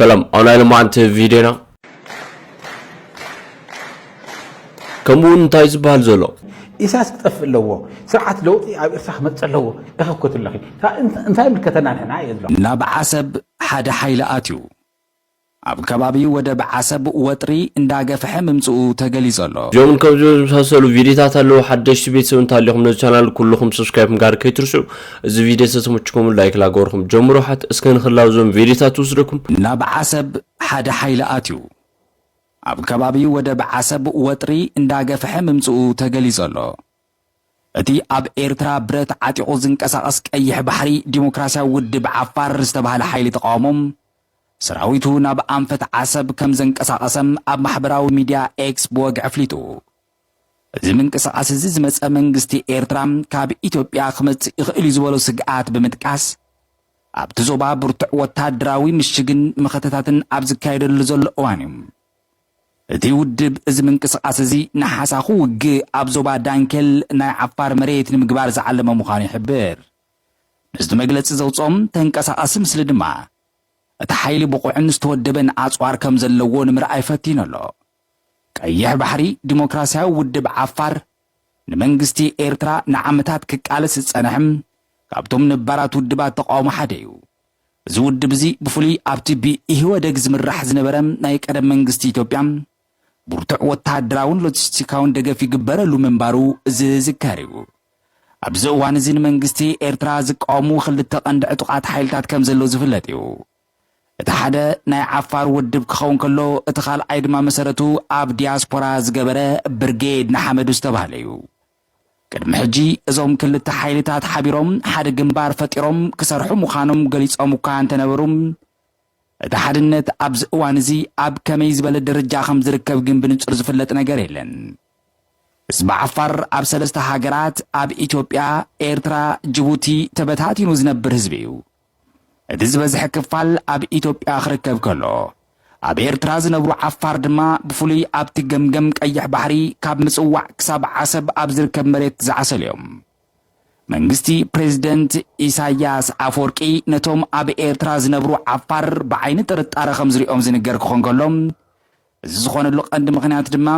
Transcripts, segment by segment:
ሰላም፣ ኣብ ናይ ሎማዓንቲ ቪድዮና ከምኡ እውን እንታይ ዝበሃል ዘሎ? ኢሳያስ ክጠፍእ ኣለዎ። ስርዓት ለውጢ ኣብ ኤርትራ ክመፅእ ኣለዎ። ኢኻ ክትብለኺ እንታይ ይምልከተና ንሕና እየ ዝብሎ። ናብ ዓሰብ ሓደ ሓይሊ ኣትዩ ኣብ ከባቢ ወደብ ዓሰብ ወጥሪ እንዳገፍሐ ምምፅኡ ተገሊፁ ኣሎ። እዚኦምን ከምዚኦም ዝመሳሰሉ ቪዲዮታት ኣለዉ። ሓደሽቲ ቤተሰብ እንተሃሊኹም ነዚ ቻናል ኩልኹም ሰብስክራይብ ምግባር ከይትርስዑ። እዚ ቪዲዮ ተተመችኩም ላይክ ላገበርኩም ጀምሩ። ሓት እስከ ንኽላው እዞም ቪዲዮታት ትወስደኩም። ናብ ዓሰብ ሓደ ሓይሊ ኣትዩ ኣብ ከባቢ ወደብ ዓሰብ ወጥሪ እንዳገፍሐ ምምፅኡ ተገሊፁ ኣሎ። እቲ ኣብ ኤርትራ ብረት ዓጢቑ ዝንቀሳቐስ ቀይሕ ባሕሪ ዲሞክራሲያዊ ውድብ ዓፋር ዝተባህለ ሓይሊ ተቓውሞ ሰራዊቱ ናብ ኣንፈት ዓሰብ ከም ዘንቀሳቐሰ ኣብ ማሕበራዊ ሚድያ ኤክስ ብወግዒ ኣፍሊጡ። እዚ ምንቅስቓስ እዚ ዝመጸ መንግስቲ ኤርትራ ካብ ኢትዮጵያ ክመጽእ ይኽእል እዩ ዝበሎ ስግኣት ብምጥቃስ ኣብቲ ዞባ ብርቱዕ ወታደራዊ ምሽግን መኸተታትን ኣብ ዝካየደሉ ዘሎ እዋን እዩ። እቲ ውድብ እዚ ምንቅስቓስ እዚ ንሓሳኹ ውግእ ኣብ ዞባ ዳንኬል ናይ ዓፋር መሬት ንምግባር ዝዓለመ ምዃኑ ይሕብር። ምስቲ መግለጺ ዘውፅኦም ተንቀሳቓሲ ምስሊ ድማ እቲ ሓይሊ ብቑዕን ዝተወደበን ኣፅዋር ከም ዘለዎ ንምርኣይ ፈቲኑ ኣሎ። ቀይሕ ባሕሪ ዲሞክራሲያዊ ውድብ ዓፋር ንመንግስቲ ኤርትራ ንዓመታት ክቃለስ ዝጸንሐ ካብቶም ነባራት ውድባት ተቃውሞ ሓደ እዩ። እዚ ውድብ እዚ ብፍሉይ ኣብቲ ብኢህወደግ ዝምራሕ ዝነበረ ናይ ቀደም መንግስቲ ኢትዮጵያ ብርቱዕ ወተሃደራውን ሎጂስቲካውን ደገፍ ይግበረሉ ምንባሩ ዝዝከር እዩ። ኣብዚ እዋን እዚ ንመንግስቲ ኤርትራ ዝቃወሙ ክልተ ቀንዲ ዕጡቓት ሓይልታት ከም ዘለዉ ዝፍለጥ እዩ። እቲ ሓደ ናይ ዓፋር ውድብ ክኸውን ከሎ እቲ ካልኣይ ድማ መሰረቱ ኣብ ዲያስፖራ ዝገበረ ብርጌድ ንሓመዱ ዝተባህለ እዩ። ቅድሚ ሕጂ እዞም ክልተ ሓይልታት ሓቢሮም ሓደ ግንባር ፈጢሮም ክሰርሑ ምዃኖም ገሊጾም እኳ እንተነበሩ እቲ ሓድነት ኣብዚ እዋን እዚ ኣብ ከመይ ዝበለ ደረጃ ከም ዝርከብ ግን ብንጹር ዝፍለጥ ነገር የለን። ህዝቢ ዓፋር ኣብ ሰለስተ ሃገራት ኣብ ኢትዮጵያ፣ ኤርትራ፣ ጅቡቲ ተበታቲኑ ዝነብር ህዝቢ እዩ። እቲ ዝበዝሐ ክፋል ኣብ ኢትዮጵያ ክርከብ ከሎ ኣብ ኤርትራ ዝነብሩ ዓፋር ድማ ብፍሉይ ኣብቲ ገምገም ቀይሕ ባሕሪ ካብ ምጽዋዕ ክሳብ ዓሰብ ኣብ ዝርከብ መሬት ዝዓሰሉ እዮም። መንግስቲ ፕሬዝደንት ኢሳያስ ኣፈወርቂ ነቶም ኣብ ኤርትራ ዝነብሩ ዓፋር ብዓይኒ ጥርጣረ ከም ዝሪኦም ዝንገር ክኾን ከሎ እዚ ዝኾነሉ ቀንዲ ምኽንያት ድማ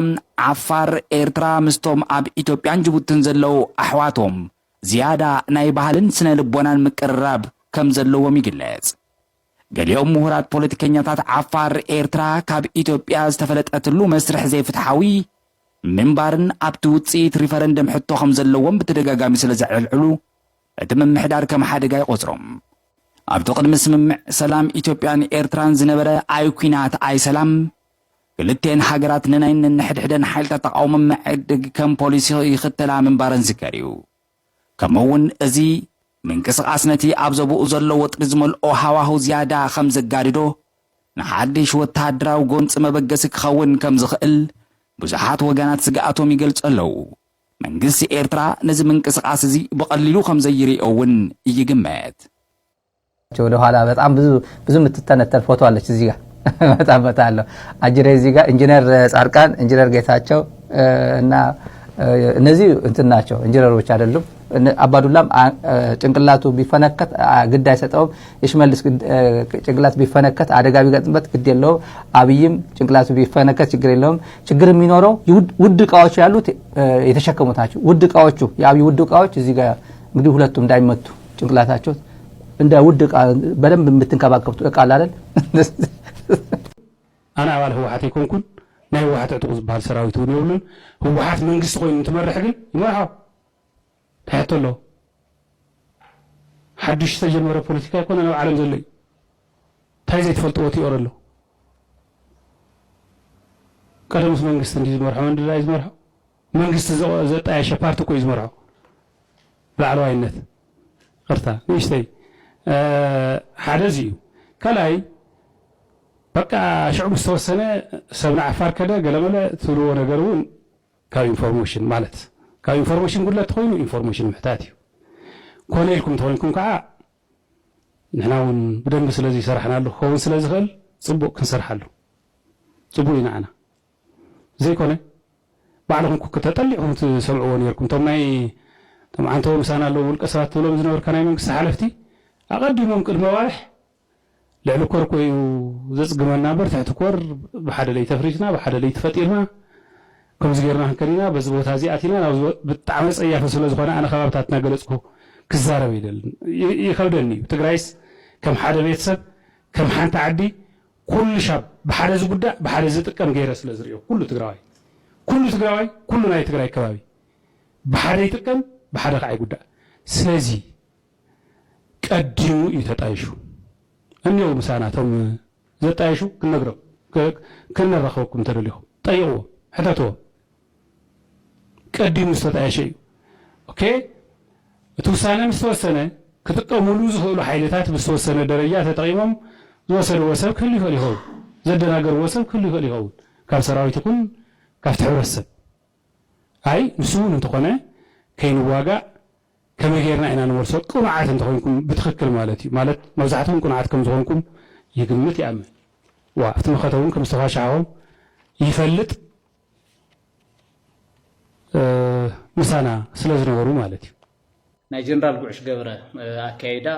ዓፋር ኤርትራ ምስቶም ኣብ ኢትዮጵያን ጅቡትን ዘለዉ ኣሕዋቶም ዝያዳ ናይ ባህልን ስነ ልቦናን ምቅርራብ ከም ዘለዎም ይግለጽ። ገሊኦም ምሁራት ፖለቲከኛታት ዓፋር ኤርትራ ካብ ኢትዮጵያ ዝተፈለጠትሉ መስርሕ ዘይፍትሓዊ ምንባርን ኣብቲ ውፅኢት ሪፈረንደም ሕቶ ከም ዘለዎም ብተደጋጋሚ ስለ ዘዕልዕሉ እቲ ምምሕዳር ከም ሓደጋ ይቆፅሮም። ኣብቲ ቅድሚ ስምምዕ ሰላም ኢትዮጵያን ኤርትራን ዝነበረ ኣይ ኲናት ኣይ ሰላም ክልቴን ሃገራት ንናይ ነንሕድሕደን ሓይልታት ተቃውሞ ምዕድግ ከም ፖሊሲ ይኽተላ ምንባረን ዝከር እዩ። ከምኡ እውን እዚ ምንቅስቓስ ነቲ ኣብ ዘብኡ ዘሎ ወጥሪ ዝመልኦ ሃዋህው ዝያዳ ከም ዘጋድዶ ንሓድሽ ወተሃደራዊ ጎንፂ መበገሲ ክኸውን ከም ዝኽእል ብዙሓት ወገናት ስግኣቶም ይገልጹ ኣለዉ። መንግስቲ ኤርትራ ነዚ ምንቅስቓስ እዚ ብቐሊሉ ከም ዘይርእዮ እውን ይግመት። ወደ ኋላ በጣም ብዙ ብዙ የምትተነተን ፎቶ አለች እዚህ ጋር በጣም በጣም አለው አጅሬ እዚህ ጋር ኢንጂነር ጻድቃን ኢንጂነር ጌታቸው እና እነዚህ እንትን ናቸው ኢንጂነሮች አይደሉም። አባዱላም ጭንቅላቱ ቢፈነከት ግድ አይሰጠውም። የሽመልስ ጭንቅላት ቢፈነከት አደጋ ቢገጥምበት ግድ የለውም። አብይም ጭንቅላቱ ቢፈነከት ችግር የለውም። ችግር የሚኖረው ውድ እቃዎች ያሉት የተሸከሙት ናቸው። ውድ እቃዎቹ የአብይ ውድ እቃዎች እዚህ ጋር እንግዲህ ሁለቱም እንዳይመቱ ጭንቅላታቸው እንደ ውድ እቃ በደንብ የምትንከባከቡት እቃ አለ አይደል? ኣነ ኣባል ህወሓት ኣይኮንኩን። ናይ ህወሓት ዕጡቕ ዝበሃል ሰራዊት እውን የብሉን። ህወሓት መንግስቲ ኮይኑ እንትመርሕ ግን ይመርሖ። እንታይ ሕቶ ኣለዎ? ሓዱሽ ዝተጀመረ ፖለቲካ ኣይኮነን ኣብ ዓለም ዘሎ እዩ። እንታይ ዘይትፈልጥዎ ቲኦሪ ኣሎ? ቀደምስ መንግስቲ እንዲ ዝመርሖ መንዲ ድራይ ዝመርሖ መንግስቲ ዘጣየሸ ፓርቲ እኮ እዩ ዝመርሖ። ላዕለዋይነት ቅርታ ንእሽተይ ሓደ እዚ እዩ። ካልኣይ በቃ ሽዑ ምስ ተወሰነ ሰብ ንዓፋር ከደ ገለመለ ትብልዎ ነገር እውን ካብ ኢንፎርሜሽን ማለት ካብ ኢንፎርሜሽን ጉድለት ተኮይኑ ኢንፎርሜሽን ምሕታት እዩ። ኮነ ኢልኩም ተኮይንኩም ከዓ ንሕና እውን ብደንቢ ስለ ዘይሰራሕናሉ ክኸውን ስለ ዝኽእል ፅቡቅ ክንሰርሓሉ ፅቡቅ እዩ ንዓና። ዘይኮነ ባዕልኹም ኩ ተጠሊዕኹም ትሰምዕዎ ነርኩም። እቶም ናይ እቶም ዓንተቦ ምሳና ኣለዉ ውልቀ ሰባት ትብሎም ዝነበርካ ናይ መንግስቲ ሓለፍቲ ኣቐዲሞም ቅድሚ ኣዋርሕ ልዕሊ ኮር ኮዩ ዘጽግመና እምበር ትሕቲ ኮር ብሓደ ለይቲ ኣፍሪስና ብሓደ ለይቲ ፈጢርና ከምዚ ጌርና ክንከድ ኢና፣ በዚ ቦታ እዚ ኣቲና ናብ ዝ- ብጣዕሚ ጸያፊ ስለ ዝኾነ ኣነ ከባብታት እናገለጽኩ ክዛረብ ይደልን ይ- ይኸብደኒ እዩ። ትግራይስ ከም ሓደ ቤተሰብ ከም ሓንቲ ዓዲ ኩሉ ሻብ ብሓደ ዝጉዳእ ብሓደ ዝጥቀም ገይረ ስለ ዝርእዮ ኩሉ ትግራዋይ ኩሉ ትግራዋይ ኩሉ ናይ ትግራይ ከባቢ ብሓደ ይጥቀም ብሓደ ከዓ ይጉዳእ። ስለዚ ቀዲሙ እዩ ተጣይሹ። እኒው ምሳና እቶም ዘጣየሹ ክንነግሮም ክ- ክንራኸበኩም እንተደሊኹም ጠይቕዎ ሕተትዎ። ቀዲሙ ዝተጣየሸ እዩ። ኦኬ እቲ ውሳነ ምስ ተወሰነ ክጥቀሙሉ ዝኽእሉ ሓይልታት ብዝተወሰነ ደረጃ ተጠቒሞም ዝወሰድዎ ሰብ ክህሉ ይኽእል ይኸውን፣ ዘደናገርዎ ሰብ ክህሉ ይኽእል ይኸውን፣ ካብ ሰራዊት ይኹን ካብቲ ሕብረተሰብ። ኣይ ንሱ እውን እንተኾነ ከይንዋጋእ ከመይ ጌርና ኢና ንመልሶ ቅኑዓት እንተኾይንኩም ብትኽክል ማለት እዩ ማለት መብዛሕትኩም ቅኑዓት ከም ዝኾንኩም ይግምት ይኣምን። ዋ ኣብቲ መኸተ እውን ከም ዝተፋሻሕኹም ይፈልጥ። ምሳና ስለ ዝነበሩ ማለት እዩ። ናይ ጀነራል ጉዕሽ ገብረ ኣካይዳ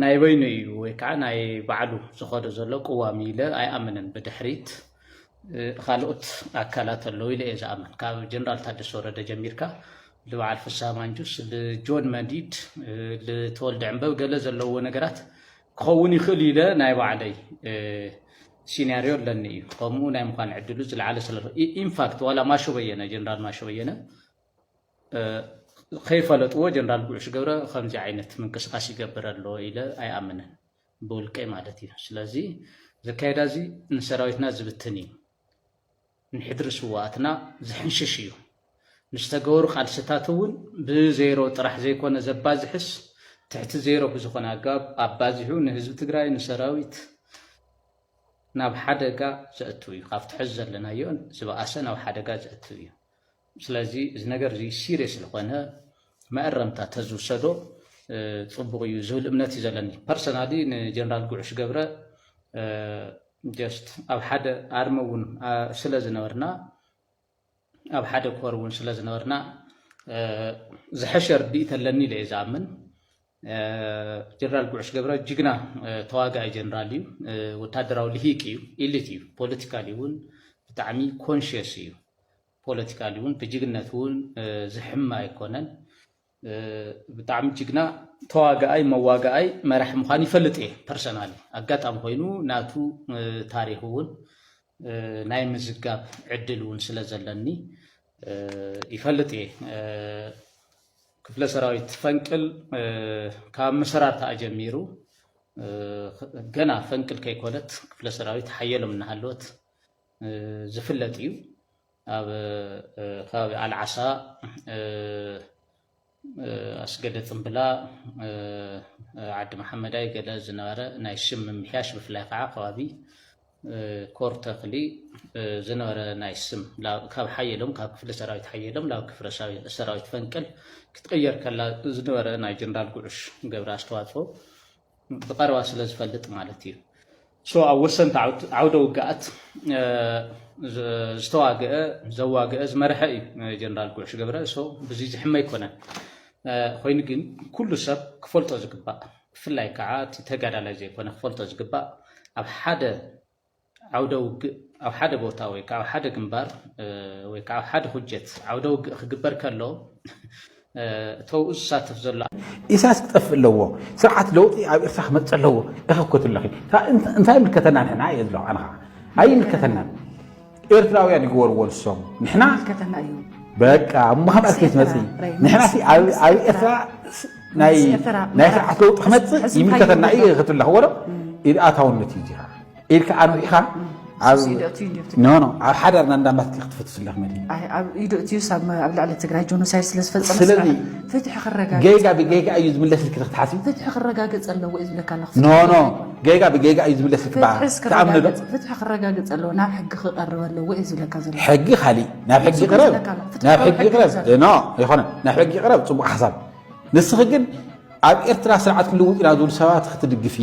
ናይ በይኑ እዩ ወይ ከዓ ናይ ባዕሉ ዝኸዶ ዘሎ ቅዋም ኢለ ኣይኣምንን። ብድሕሪት ካልኦት ኣካላት ኣለዉ ኢለ እየ ዝኣምን። ካብ ጀነራል ታደሰ ወረደ ጀሚርካ ልበዓል ፍስሃ ማንጁስ፣ ልጆን መዲድ፣ ልተወልደ ዕንበብ ገለ ዘለዎ ነገራት ክኸውን ይኽእል ኢለ ናይ ባዕለይ ሲናርዮ ኣለኒ እዩ። ከምኡ ናይ ምዃን ዕድሉ ዝለዓለ ስለ ኢንፋክት ዋላ ማሾ በየነ ጀነራል ማሾ በየነ ከይፈለጥዎ ጀነራል ጉዕሽ ገብረ ከምዚ ዓይነት ምንቅስቃስ ይገብር ኣሎ ኢለ ኣይኣምንን ብውልቀይ ማለት እዩ። ስለዚ ዘካየዳ እዚ ንሰራዊትና ዝብትን እዩ፣ ንሕድሪ ስዋኣትና ዝሕንሽሽ እዩ። ንዝተገበሩ ቃልስታት እውን ብዜሮ ጥራሕ ዘይኮነ ዘባዝሕስ ትሕቲ ዜሮ ብዝኾነ ኣገባብ ኣባዚሑ ንህዝቢ ትግራይ ንሰራዊት ናብ ሓደጋ ዘእቱ እዩ። ካብቲ ሕዚ ዘለናዮ ዝበኣሰ ናብ ሓደጋ ዘእቱ እዩ። ስለዚ እዚ ነገር እዚ ሲሪየስ ዝኾነ መእረምታ ተዝውሰዶ ፅቡቕ እዩ ዝብል እምነት እዩ ዘለኒ። ፐርሰናሊ ንጀነራል ጉዕሽ ገብረ ጀስት ኣብ ሓደ ኣርሚ እውን ስለ ዝነበርና ኣብ ሓደ ኮር እውን ስለ ዝነበርና ዝሐሸ ርድኢት ኣለኒ ኢለ እየ ዝኣምን። ጀነራል ጉዕሽ ገብረ ጅግና ተዋጋኢ ጀነራል እዩ። ወታደራዊ ልሂቅ እዩ፣ ኢሊት እዩ። ፖለቲካሊ እውን ብጣዕሚ ኮንሽየስ እዩ። ፖለቲካሊ እውን ብጅግነት እውን ዝሕመ ኣይኮነን። ብጣዕሚ ጅግና ተዋጋኣይ መዋጋኣይ መራሒ ምዃን ይፈልጥ እየ ፐርሰናሊ። ኣጋጣሚ ኮይኑ ናቱ ታሪክ እውን ናይ ምዝጋብ ዕድል እውን ስለ ዘለኒ ይፈልጥ እየ። ክፍለ ሰራዊት ፈንቅል ካብ መሰራርታ ጀሚሩ ገና ፈንቅል ከይኮነት ክፍለ ሰራዊት ሓየሎም እናሃለወት ዝፍለጥ እዩ። ኣብ ከባቢ ኣልዓሳ ኣስገደ ፅምብላ ዓዲ መሓመዳይ ገለ ዝነበረ ናይ ሽም ምምሕያሽ ብፍላይ ከዓ ከባቢ ኮር ተኽሊ ዝነበረ ናይ ስም ካብ ሓየሎም ካብ ክፍለ ሰራዊት ሓየሎም ናብ ክፍለ ሰራዊት ፈንቅል ክትቅየር ከላ ዝነበረ ናይ ጀነራል ጉዑሽ ገብረ ኣስተዋፅኦ ብቐረባ ስለ ዝፈልጥ ማለት እዩ። ሶ ኣብ ወሰንቲ ዓውደ ውግኣት ዝተዋግአ ዘዋግአ ዝመርሐ እዩ ጀነራል ጉዕሽ ገብረ። ሶ ብዙ ዝሕመ ኣይኮነን። ኮይኑ ግን ኩሉ ሰብ ክፈልጦ ዝግባእ ብፍላይ ከዓ እቲ ተጋዳላይ ዘይኮነ ክፈልጦ ዝግባእ ኣብ ሓደ ዓውደ ውግእ ኣብ ሓደ ቦታ ወይ ከዓ ሓደ ግንባር ወይ ከዓ ሓደ ሁጀት ዓውደ ውግእ ክግበር ከሎ እተውኡ ዝሳተፍ ዘሎ ኢሳያስ ክጠፍእ ኣለዎ። ስርዓት ለውጢ ኣብ ኤርትራ ክመፅእ ኣለዎ። ኢኻ ክትኮት ኣለኺ። እንታይ ይምልከተና ንሕና እየ ዝብሎ ኣነ ከዓ ኣይምልከተናን። ኤርትራውያን ይግበርዎ ንሶም። ንሕና ይምልከተና እዩ። በቃ እሞ ካብ ኣርኬ ትመፅእ ንሕና ኣብ ኤርትራ ናይ ስርዓት ለውጢ ክመፅእ ይምልከተና እዩ ክትብላ ክወሎ ኢድ ኣታውነት እዩ እዚኻ ኢልካ ኣንዊዕካ ኣብ ኖ ኖ ኣብ ሓዳርና እንዳማትኪ ክትፈትስ ኣለክ መዲ ኣብ ኢዱ እትዩስ ኣብ ኣብ ልዕሊ ትግራይ ጆኖሳይድ ስለ ዝፈፀመ ስለዚ ፍትሒ ክረጋገፅ ጌጋ ብጌጋ እዩ ዝምለስልኪ ክትሓስቢ ፍትሒ ክረጋገፅ ኣለዎ እዩ ዝብለካ ኣለኹ ኖ ኖ ጌጋ ብጌጋ እዩ ዝምለስልኪ ባ ትኣምኒ ዶ ፍትሒ ክረጋገፅ ኣለዎ ናብ ሕጊ ክቀርብ ኣለዎ እዩ ዝብለካ ዘሎ ሕጊ ካሊእ ናብ ሕጊ ቅረብ ናብ ሕጊ ቅረብ ኖ ይኮነ ናብ ሕጊ ቅረብ ፅቡቅ ሓሳብ ንስኺ ግን ኣብ ኤርትራ ስርዓት ክንልውጥ ኢና ዝብሉ ሰባት ክትድግፊ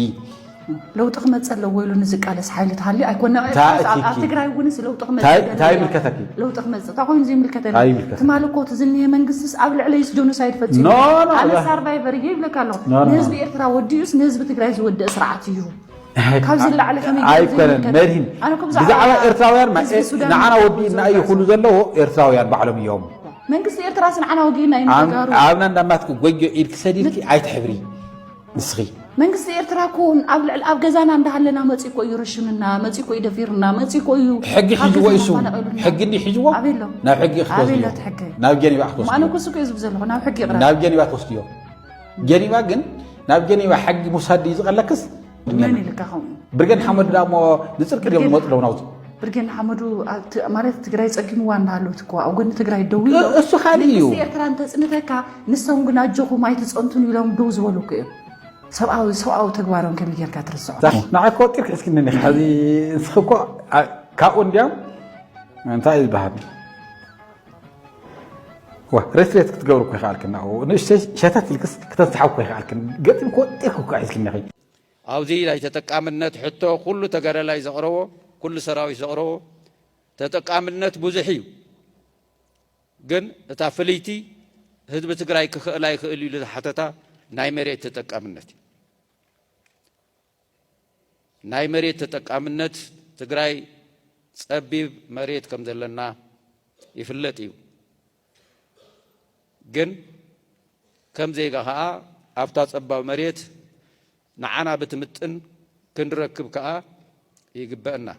ለውጢ ክመፅእ ኣለዎ ኢሉ ንዝቃለስ ሓይሊ ተሃልዩ ኣይኮነ። ታ-፣ ኣብ፣ ኣብ እኪ። ትግራይ እውን ለውጢ ክመፅእ ታይ፣ ይደሊ ታይ እያ። ይምልከተኪ? ለውጢ ክመፅእ እንታይ ኮይኑ ዘይምልከተኒ? ታይ ይምልከተኪ? ትማሊ እኮ እቲ ዝኒሀ መንግስትስ ኣብ ልዕለይስ ጆኖሳይድ ፈፂሙ ኖ፣ ኖ፣ ኣነ እዛ ሳርቫይቨር እየ ይብለካ ኣለኹ። ኖ፣ ኖ፣ ንህዝቢ ኖ። ኤርትራ ወዲኡስ ንህዝቢ ትግራይ ዝወድእ ስርዓት እዩ። ኣይኮ-፣ ካብዚ ላዕሊ ከመይ ገይሩ ኣይኮነን። ዘይምልከት? መድሂን፣ ኣነ እኮ ብዛዕባ ብዛዕባ ኤርትራውያን ማ-፣ ህዝቢ ሱዳን ንዓና ወዲእና እዩ ክሉ ዘለዎ፣ ኤርትራውያን ባዕሎም እዮም። መንግስቲ ኤርትራስ ንዓና ወጊእና እዩ ኣብ-፣ ንተጋሩ። ኣብና እንዳማትኩ ጎጆ ኢድኪ ሰዲድኪ ኣይትሕብሪ። ንስኺ መንግስቲ ኤርትራ እኮ ኣብ ልዕሊ፣ ኣብ ገዛና እንዳሃለና መፂ እኮ እዩ ረሽኑና፣ መፂ እኮ እዩ ደፊሩና፣ መፂ እኮ እዩ ሕጊ ካብ ሒዝዎ ገዛና እሱ። ኣፈናቒሉና። ሕጊ እንዲ ሒዝዎ ኣበይ ኣሎ? ናብ ሕጊ ኣበይ ክትወስድዮ። ኣሎ እቲ ሕጊ? ናብ ጀኔቫ ኣነ ክትወስድዮ። እኮ እሱ እኮ እዩ ዝብል ዘለኹ፣ ናብ ሕጊ ይቕረብ። ናብ ጀኔቫ ትወስድዮ። ጀኔቫ ግን፣ ናብ ጀኔቫ ሕጊ ምውሳድ ድዩ ዝቐለክስ? መን ኢልካ ከምኡ? ብርጌድ ሓመዱ ደኣ እሞ ንጽድቂ ድዮም ብርጌድ ዝመጹ ኣለዉ ናውቲ። ብርጌድ ሓመዱ ኣብ ት-፣ ማለት ትግራይ ጸጊምዋ እንዳሃለወት እኮ ኣብ ጎኒ ትግራይ ደው ኢሎም እ-፣ እሱ ካልእ እዩ። መንግስቲ ኤርትራ እንተጽንተካ ንሶም ግን ኣጆኹም ኣይትጸንቱን ኢሎም ደው ዝበሉ እኮ እዮም። ሰብኣዊ፣ ሰብኣዊ ተግባሮም ከመይ ጌርካ ትርስዖ? ንዓይ እኮ ወጢርኪ እስኪ እኒኺ። ሕዚ ንስኺ እኮ ኣ-፣ ካብኡ እንድያም እንታይ እዩ ዝበሃል? ዋ፣ ሬት ሬት ክትገብሩ እኮ ይኸኣልክን፣ ኣብኡ ንእሽተይ ሸተት ኢልክስ ክተንስሓ እኮ ይኸኣልክን። ገጢም እኮ ወጢርኪ እኮ ሒዝክኒ ኢኺ። ኣብዚ ናይ ተጠቃምነት ሕቶ ኩሉ ተጋዳላይ ዘቕረቦ፣ ኩሉ ሰራዊት ዘቕረቦ ተጠቃምነት ብዙሕ እዩ። ግን እታ ፍልይቲ ህዝቢ ትግራይ ክኽእል ኣይኽእል ኢሉ ዝሓተታ ናይ መሬት ተጠቃምነት እዩ። ናይ መሬት ተጠቃምነት ትግራይ ጸቢብ መሬት ከም ዘለና ይፍለጥ እዩ። ግን ከም ዜጋ ኸኣ ኣብታ ጸባብ መሬት ንዓና ብትምጥን ክንረክብ ከኣ ይግበአና።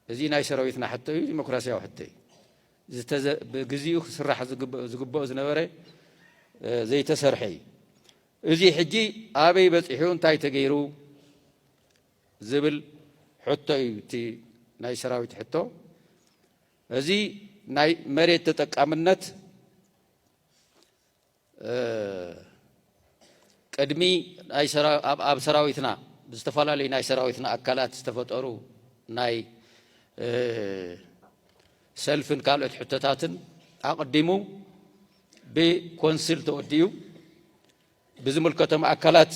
እዚ ናይ ሰራዊትና ሕቶ እዩ፣ ዲሞክራሲያዊ ሕቶ እዩ። ዝተዘ-፣ ብግዚኡ ክስራሕ ዝግበ-፣ ዝግበኦ ዝነበረ፣ እ፣ ዘይተሰርሐ እዩ። እዚ ሕጂ ኣበይ በጺሑ፣ እንታይ ተገይሩ ዝብል ሕቶ እዩ እቲ ናይ ሰራዊት ሕቶ። እዚ ናይ መሬት ተጠቃምነት፣ እ፣ ቅድሚ ናይ ሰራ-፣ ኣብ፣ ኣብ ሰራዊትና ብዝተፈላለዩ ናይ ሰራዊትና ኣካላት ዝተፈጠሩ ናይ፣ እ፣ ሰልፍን ካልኦት ሕቶታትን ኣቐዲሙ ብኮንስል ተወዲኡ ብዝምልከቶም ኣካላት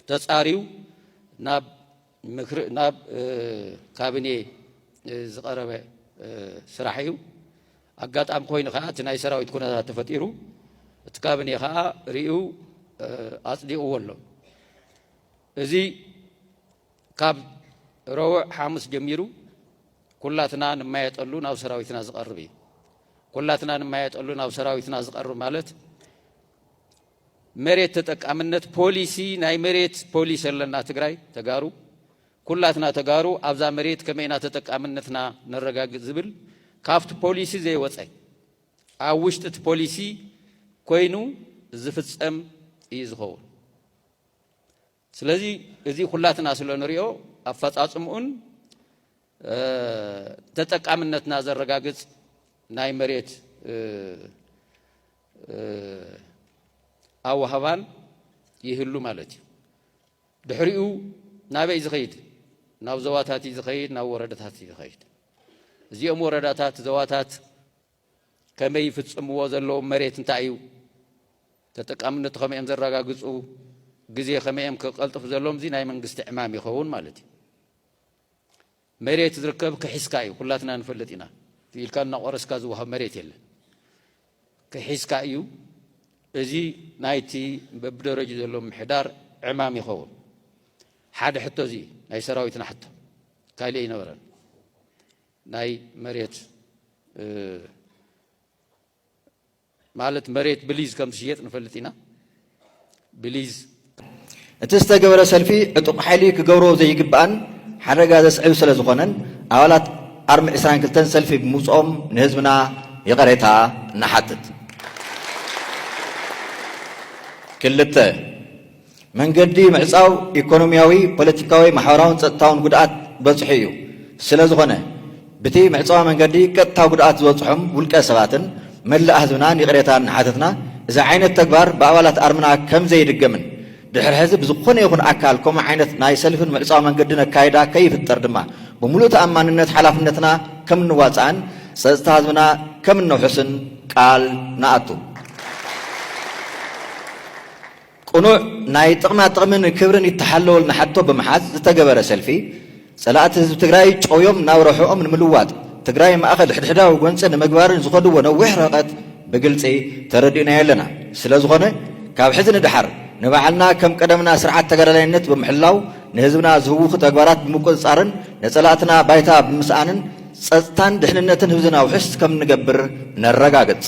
ተጻርዩ ናብ ምክሪ፣ ናብ፣ እ፣ ካቢኔ፣ እ፣ ዝቐረበ፣ እ፣ ስራሕ እዩ። ኣጋጣሚ ኮይኑ ከኣ እቲ ናይ ሰራዊት ኩነታት ተፈጢሩ፣ እቲ ካቢኔ ከኣ ሪኡ፣ እ፣ ኣጽዲቕዎ ኣሎ። እዚ ካብ ረቡዕ ሓሙስ ጀሚሩ ኩላትና ንማየጠሉ ናብ ሰራዊትና ዝቐርብ እዩ። ኩላትና ንማየጠሉ ናብ ሰራዊትና ዝቐርብ ማለት መሬት ተጠቃምነት ፖሊሲ፣ ናይ መሬት ፖሊሲ ኣለና ትግራይ ተጋሩ። ኩላትና ተጋሩ ኣብዛ መሬት ከመይ ኢና ተጠቃምነትና ነረጋግጽ ዝብል ካብቲ ፖሊሲ ዘይወጸ ኣብ ውሽጢ እቲ ፖሊሲ ኮይኑ ዝፍጸም እዩ ዝኸውን። ስለዚ እዚ ኩላትና ስለ ንሪኦ ኣፈጻጽምኡን፣ እ፣ ተጠቃምነትና ዘረጋግጽ ናይ መሬት፣ እ፣ እ፣ ኣወሃባን ይህሉ ማለት እዩ። ድሕሪኡ ናበይ ዝኸይድ? ናብ ዞባታት እዩ ዝኸይድ፣ ናብ ወረዳታት እዩ ዝኸይድ። እዚኦም ወረዳታት፣ ዞባታት ከመይ ይፍጽምዎ ዘለዎም መሬት እንታይ እዩ? ተጠቃምነቱ ከመይ እዮም ዘረጋግጹ? ግዜ ከመይ እዮም ክቐልጥፉ ዘለዎም? እዚ ናይ መንግስቲ ዕማም ይኸውን ማለት እዩ። መሬት ዝርከብ ክሒስካ እዩ፣ ኩላትና ንፈልጥ ኢና። ኢልካ እናቆረስካ ዝወሃብ መሬት የለን። ክሒስካ እዩ። እዚ ናይቲ በብደረጅኡ ዘሎ ምሕዳር ዕማም ይኸውን። ሓደ ሕቶ እዚ ናይ ሰራዊትና ሕቶ፣ ካልእ ኣይነበረን። ናይ መሬት፣ እ፣ ማለት መሬት ብሊዝ ከም ዝሽየጥ ንፈልጥ ኢና። ብሊዝ እቲ ዝተገበረ ሰልፊ ዕጡቕ ሓይሊ ክገብሮ ዘይግብኣን ሓደጋ ዘስዕብ ስለ ዝኾነን ኣባላት ኣርሚ ዕስራን ክልተን ሰልፊ ብምውፅኦም ንህዝብና ይቕሬታ ንሓትት። ክልተ፣ መንገዲ ምዕጻው ኢኮኖሚያዊ፣ ፖለቲካዊ፣ ማሕበራውን ጸጥታውን ጉድኣት በጽሑ እዩ። ስለ ዝኾነ፣ ብቲ ምዕጻው መንገዲ ቀጥታ ጉድኣት ዝበጽሖም ውልቀ ሰባትን መላእ ህዝብናን ይቕሬታ እናሓተትና፣ እዚ ዓይነት ተግባር ብኣባላት ኣርምና ከም ዘይድገምን፣ ድሕሪ ሕዚ ብዝኾነ ይኹን ኣካል ከምኡ ዓይነት ናይ ሰልፍን ምዕጻው መንገድን ኣካይዳ ከይፍጠር ድማ፣ ብምሉእ ተኣማንነት ሓላፍነትና ከም እንዋጽኣን ጸጥታ ህዝብና ከም እነውሕስን ቃል ንኣቱ። ቅኑዕ ናይ ጥቕማ ጥቕምን ክብርን ይተሓለወልና ሕቶ ብምሓዝ ዝተገበረ ሰልፊ፣ ጸላእቲ ህዝቢ ትግራይ ጨውዮም ናብ ረብሕኦም ንምልዋጥ፣ ትግራይ ማእኸል ሕድሕዳዊ ጎንፂ ንምግባርን ዝኸድዎ ነዊሕ ርሕቀት ብግልፂ ተረዲእናዮ ኣለና። ስለ ዝኾነ፣ ካብ ሕዚ ንደሓር ንባዕልና ከም ቀደምና ስርዓት ተጋዳላይነት ብምሕላው፣ ንህዝብና ዝህውኹ ተግባራት ብምቁፅፃርን ንጸላእትና ባይታ ብምስኣንን ጸጥታን ድሕንነትን ህዝብና ውሕስ ከም እንገብር ነረጋግጽ።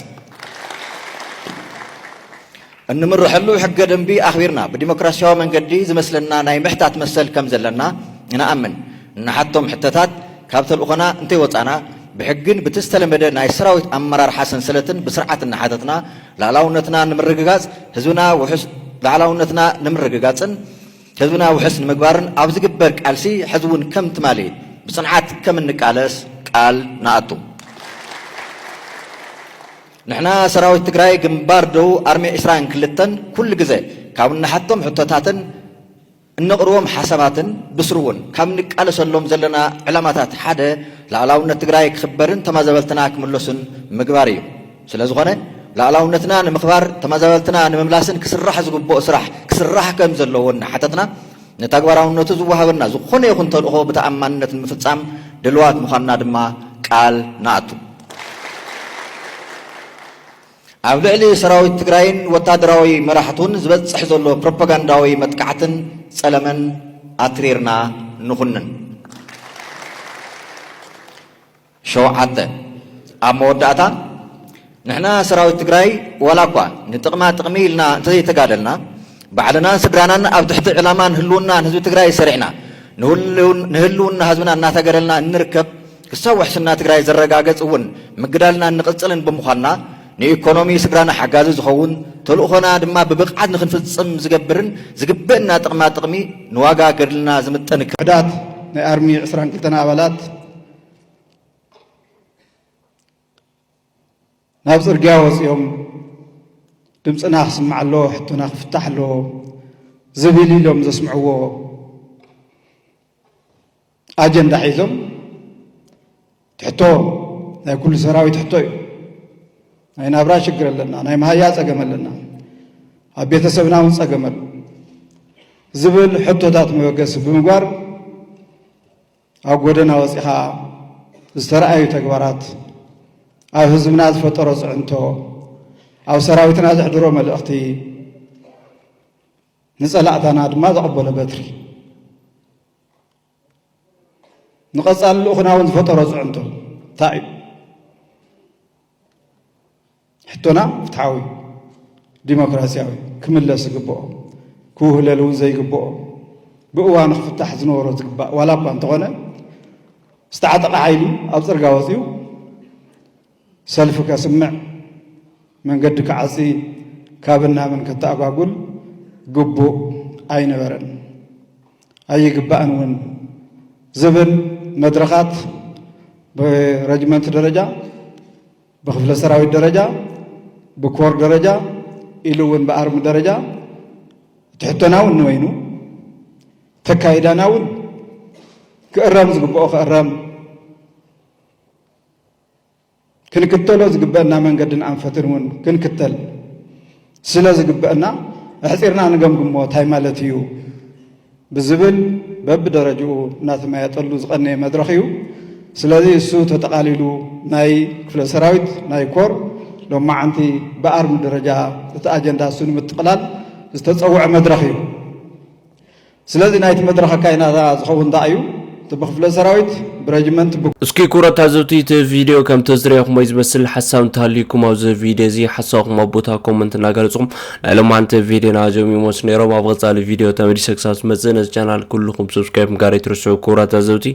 እንምርሐሉ ሕገ ደንቢ ኣኽቢርና ብዲሞክራሲያዊ መንገዲ ዝመስለና ናይ ምሕታት መሰል ከም ዘለና ንኣምን። እንሓቶም ሕቶታት ካብ ተልእኾና እንተይወጻና ብሕግን ብቲ ዝተለመደ ናይ ሰራዊት ኣመራርሓ ሰንሰለትን ብስርዓት እናሓተትና ላዕላውነትና ንምርግጋጽ ህዝብና ውሑስ ላዕላውነትና ንምርግጋጽን ህዝብና ውሑስ ንምግባርን ኣብ ዝግበር ቃልሲ ሕዚ እውን ከም ትማሊ ብጽንዓት ከም እንቃለስ ቃል ንኣቱ። ንሕና ሰራዊት ትግራይ ግንባር ደቡብ ኣርሚ ዕስራን ክልተን ኩሉ ግዜ ካብ እንሓቶም ሕቶታትን እነቕርቦም ሓሳባትን ብስሩ እውን ካብ ንቃለሰሎም ዘለና ዕላማታት ሓደ ላዕላውነት ትግራይ ክኽበርን ተማዛበልትና ክምለሱን ምግባር እዩ። ስለ ዝኾነ ላዕላውነትና ንምኽባር ተማዛበልትና ንምምላስን ክስራሕ ዝግብኦ ስራሕ ክስራሕ ከም ዘለዎ እናሓተትና ንተግባራውነቱ ዝወሃበና ዝኾነ ይኹን ተልእኾ ብተኣማንነት ንምፍጻም ድልዋት ምዃንና ድማ ቃል ንኣቱ። ኣብ ልዕሊ ሰራዊት ትግራይን ወታደራዊ መራሕቱን ዝበጽሕ ዘሎ ፕሮፓጋንዳዊ መጥቃዕትን ጸለመን ኣትሪርና ንኹንን። ሸውዓተ፣ ኣብ መወዳእታ ንሕና ሰራዊት ትግራይ ዋላ እኳ ንጥቕማ ጥቕሚ ኢልና እንተዘይተጋደልና ባዕልናን ስድራናን ኣብ ትሕቲ ዕላማን ህልውናን ህዝቢ ትግራይ ሰሪዕና ንህልውን- ንህልውና ህዝብና እናተገደልና እንርከብ ክሳብ ውሕስና ትግራይ ዘረጋገጽ እውን ምግዳልና እንቕጽልን ብምዃንና ንኢኮኖሚ ስድራና ሓጋዚ ዝኸውን ተልእኾና ድማ ብብቕዓት ንክንፍጽም ዝገብርን ዝግበእና ጥቕማ ጥቕሚ ንዋጋ ገድልና ዝምጥን ክብዳት ናይ ኣርሚ ዕስራን ክልተን ኣባላት ናብ ጽርግያ ወጺኦም ድምፅና ክስማዕ ኣለዎ፣ ሕቶና ክፍታሕ ኣለዎ ዝብል ኢሎም ዘስምዕዎ ኣጀንዳ ሒዞም ትሕቶ ናይ ኩሉ ሰራዊት ሕቶ እዩ። ናይ ናብራ ሽግር ኣለና፣ ናይ መሃያ ጸገም ኣለና፣ ኣብ ቤተሰብና እውን ጸገም ኣሎ ዝብል ሕቶታት መበገሲ ብምግባር ኣብ ጎደና ወፂኻ ዝተረኣዩ ተግባራት ኣብ ህዝብና ዝፈጠሮ ፅዕንቶ ኣብ ሰራዊትና ዘሕድሮ መልእኽቲ ንፀላእታና ድማ ዘቐበሎ በትሪ ንቐፃሊ ልኡኽና እውን ዝፈጠሮ ፅዕንቶ እንታይ እዩ? ሕቶና ፍትሓዊ ዲሞክራሲያዊ ክምለስ ዝግብኦ ክውህለል እውን ዘይግብኦ ብእዋኑ ክፍታሕ ዝነበሮ ዝግባእ ዋላ እኳ እንተኾነ ዝተዓጠቐ ሓይሊ ኣብ ፅርጋ ወፂኡ ሰልፊ ከስምዕ መንገዲ ክዓፂ ካብን ናብን ከተኣጓጉል ግቡእ ኣይነበረን ኣይግባእን እውን ዝብል መድረኻት ብረጅመንት ደረጃ ብክፍለ ሰራዊት ደረጃ ብኮር ደረጃ ኢሉ እውን ብኣርሚ ደረጃ እቲ ሕቶና እውን ንበይኑ ተካይዳና እውን ክእረም ዝግብኦ ክእረም ክንክተሎ ዝግበአና መንገድን ኣንፈትን እውን ክንክተል ስለ ዝግበአና ኣሕፂርና ንገምግሞ እንታይ ማለት እዩ ብዝብል በብደረጅኡ እናተመያጠሉ ዝቐነየ መድረኽ እዩ። ስለዚ እሱ ተጠቓሊሉ ናይ ክፍለ ሰራዊት ናይ ኮር ሎማዓንቲ ብኣርሚ ደረጃ እቲ ኣጀንዳ እሱ ንምጥቕላል ዝተፀውዐ መድረኽ እዩ። ስለዚ ናይቲ መድረኽ ኣካይናታ ዝኸውን ዳ እዩ እቲ ብክፍለ ሰራዊት ብረጅመንት ብ እስኪ ክቡራት ታዘብቲ እቲ ቪድዮ ከም ተዝረየኹሞ ዝመስል ሓሳብ እንተሃልዩኩም ኣብዚ ቪድዮ እዚ ሓሳብኩም ኣብ ቦታ ኮመንት እናገለፅኹም ናይ ሎማዓንቲ ቪድዮና እዚኦም ይመስሉ ነይሮም። ኣብ ቀፃሊ ቪድዮ ተመሊሰ ክሳብ ዝመፅእ ነዚ ቻናል ኩልኹም ሰብስክራይብ ምግባር ኣይትርስዑ ክቡራት ታዘብቲ።